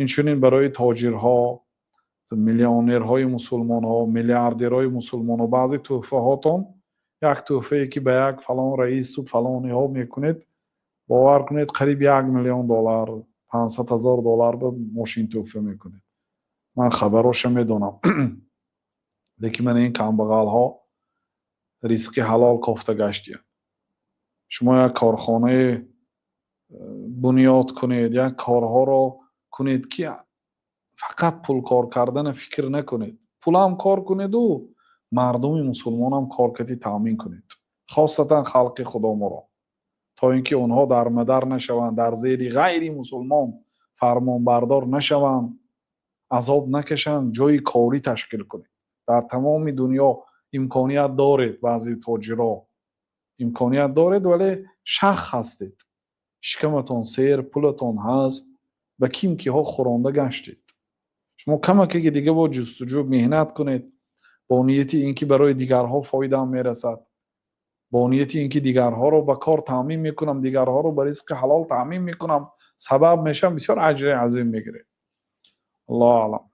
Инчунин барои тоҷирҳо, миллионерҳои мусулмонҳо, миллиардерҳои мусулмонҳо, баъзе туҳфаҳотон, як туҳфае ки ба як фалон раису фалониҳо мекунед, бовар кунед, қариб 1 миллион доллар, 500 000 доллар ба мошин туҳфа мекунед. Ман хабароша медонам. Лекин ман ин камбағалҳо ризқи ҳалол кофта гаштиянд. Шумо як корхонае бунёд кунед, як корҳоро кунед, ки фақат пул кор кардана фикр накунед. Пулам кор кунеду, мардуми мусулмонам коркардӣ таъмин кунед, хосатан халқи худоморо, то ин ки онҳо дармадар нашаванд, дар зери ғайри мусулмон фармонбардор нашаванд, азоб накашанд. Ҷои корӣ ташкил кунед. Дар тамоми дунё имконият доред, баъзе тоҷиро имконият доред, вале шах ҳастед, шикаматон сер, пулатон ҳаст, ба ким киҳо хӯронда гаштед. Шумо камакаги дига бо ҷустуҷӯ, меҳнат кунед, бо нияти ин ки барои дигарҳо фоидаам мерасад, бо нияти ин ки дигарҳоро ба кор таъмин мекунам, дигарҳоро ба ризқи ҳалол таъмин мекунам, сабаб мешавам, бисёр аҷри азим мегиред. Аллоҳу аълам.